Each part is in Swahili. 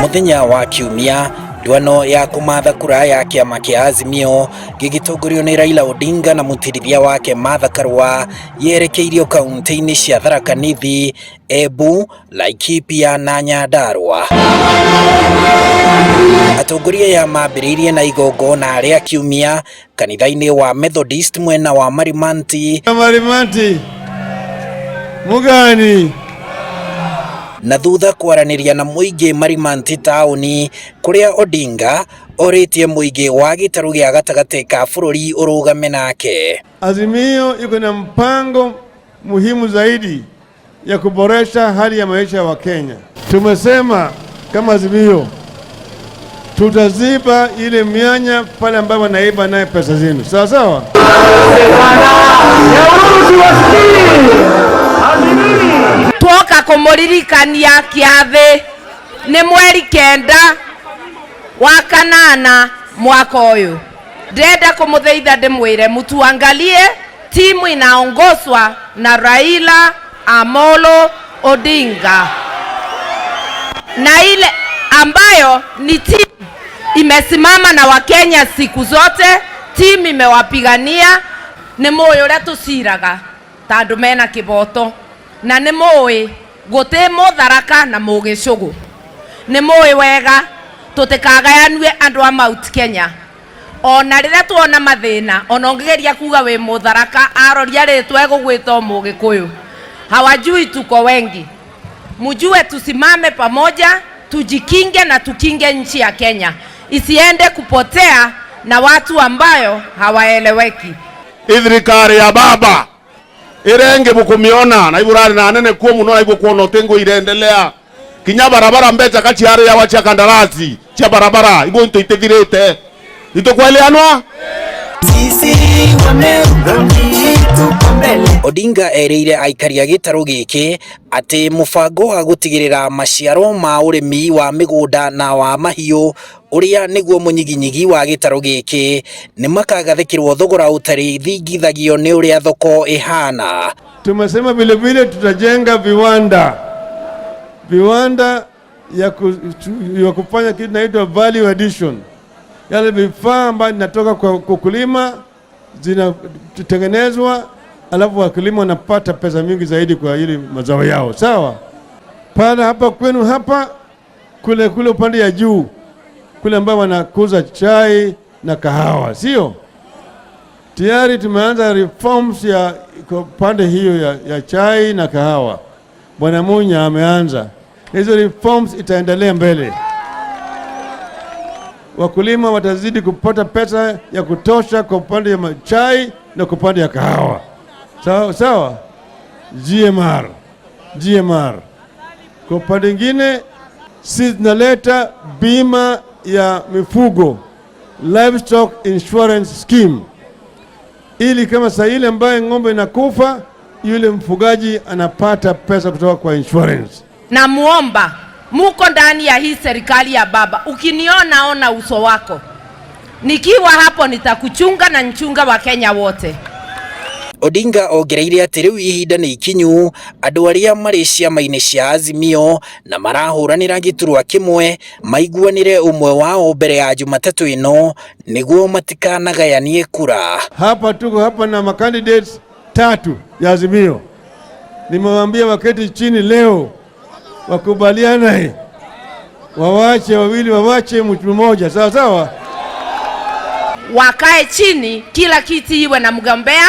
Muthenya wa Kiumia, ndwano ya kũmatha kura ya kĩama kĩa Azimio gĩgĩtongorio nĩ Raila Odinga na mũtirithia wake Martha Karua yerekeirio kaunti-inĩ cia Tharaka Nithi, Embu, Laikipia na Nyandarua. Atongoria aya mambĩrĩirie na igongona rĩa Kiumia kanitha-inĩ wa Methodist mwena wa Marimanti. Marimanti Mugani. Na thutha kwaranĩria na mũingĩ Marimanti taũni kũrĩa Odinga orĩtie mũingĩ wa gĩtarũ gĩa gatagatĩ ka bũrũri ũrũgame nake. Azimio iko na mpango muhimu zaidi ya kuboresha hali ya maisha ya Wakenya. Tumesema kama Azimio tutaziba ile mianya pale ambapo wanaiba naye pesa zenu, sawa sawa. Twoka kumuririkania kiathi ni mweri 9 wa 8 mwaka uyu. Ndenda kumuthaitha ndimwire mutuangalie timu inaongozwa na Raila Amolo Odinga, na ile ambayo ni timu imesimama na Wakenya siku zote, timu imewapigania. Ni mũĩ ũrĩa tũciraga ta andũ mena kĩboto, na nĩ mũĩ gũtĩ mũtharaka na mũgĩcũgũ. Nĩ mũĩ wega tũtikagayanue andũ a Mount Kenya. Ona rĩrĩa tuona mathĩna, ona ũngĩgeria kuga wĩ mũtharaka, aroria rĩtwa egũgwĩta o mũgĩkũyũ. Hawajui tuko wengi. Mjue tusimame pamoja, tujikinge na tukinge nchi ya Kenya isiende kupotea na watu ambayo hawaeleweki. Ithirikari ya baba irenge bukumiona na iburari na nene kuo muno na ibukuona utengo irendelea kinya barabara mbeca kachiare ya wachia kandarasi chia barabara ibo nto itethirete itokweleanwa. Odinga erĩire aikari a gĩtarũ gĩkĩ atĩ mũbango wa gũtigĩrĩra maciaro ma ũrĩmi wa mĩgũnda na wa mahiũ ũrĩa nĩguo mũnyiginyigi wa gĩtarũ gĩkĩ nĩ makagathĩkĩrwo thogora ũtarĩ thingithagio nĩ ũrĩa thoko ĩhana. Tumesema vile vile tutajenga viwanda ya kufanya kitu inaitwa value addition, yale vifaa ambayo inatoka kwa kulima zinatengenezwa, alafu wakulima wanapata pesa mingi zaidi kwa ili mazao yao. Sawa, pale hapa kwenu hapa kule kule upande ya juu kule ambao wanakuza chai na kahawa, sio? Tayari tumeanza reforms ya pande hiyo ya chai na kahawa. Bwana Munya ameanza hizo reforms, itaendelea mbele. Wakulima watazidi kupata pesa ya kutosha kwa upande ya chai na kwa upande ya kahawa. Sawa sawa, GMR, GMR. Kwa upande mwingine sisi tunaleta bima ya mifugo, livestock insurance scheme, ili kama saa ile ambaye ng'ombe inakufa yule mfugaji anapata pesa kutoka kwa insurance. Namuomba, muko ndani ya hii serikali ya baba, ukiniona ona uso wako, nikiwa hapo nitakuchunga na nchunga wa Kenya wote. Odinga ongereire atĩ rĩu ihinda nĩ ikinyu andũ arĩa marĩ ciama-inĩ cia Azimio na marahũranĩra gĩturwa kĩmwe maiguanĩre ũmwe wao mbere ya Jumatatũ ĩno nĩguo matikanagayanie kura. Hapa tuko hapa na macandidates 3 ya Azimio. Nimewaambia waketi chini leo wakubaliane, wawache wawili, wawache mtu mmoja, sawa sawa. Wakae chini, kila kiti iwe na mgombea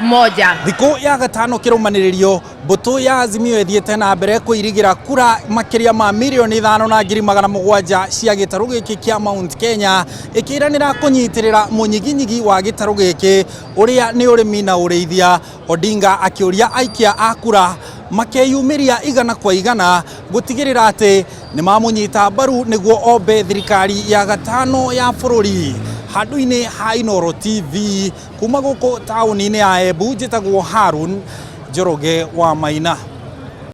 mmoja. Thikũ ya gatano kĩrũmanĩrĩrio mbũtũ ya Azimio ĩthiĩte na mbere kũirigĩra kura makĩria ma 5,700,000 cia gĩtarũ gĩkĩ kĩa Mount Kenya, ĩkĩranĩra kũnyitĩrĩra mũnyiginyigi wa gĩtarũ gĩkĩ ũrĩa nĩ ũrĩmi na ũrĩithia. Odinga akĩũria aikia a kura makeyumĩria igana kwa igana gũtigĩrĩra atĩ nĩ mamũnyita mbaru nĩguo ombe thirikari ya gatano ya bũrũri. Handũ-inĩ ha Inooro TV kuma gũkũ taũni-inĩ ya Embu, njĩtagwo Harun Njoroge wa Maina.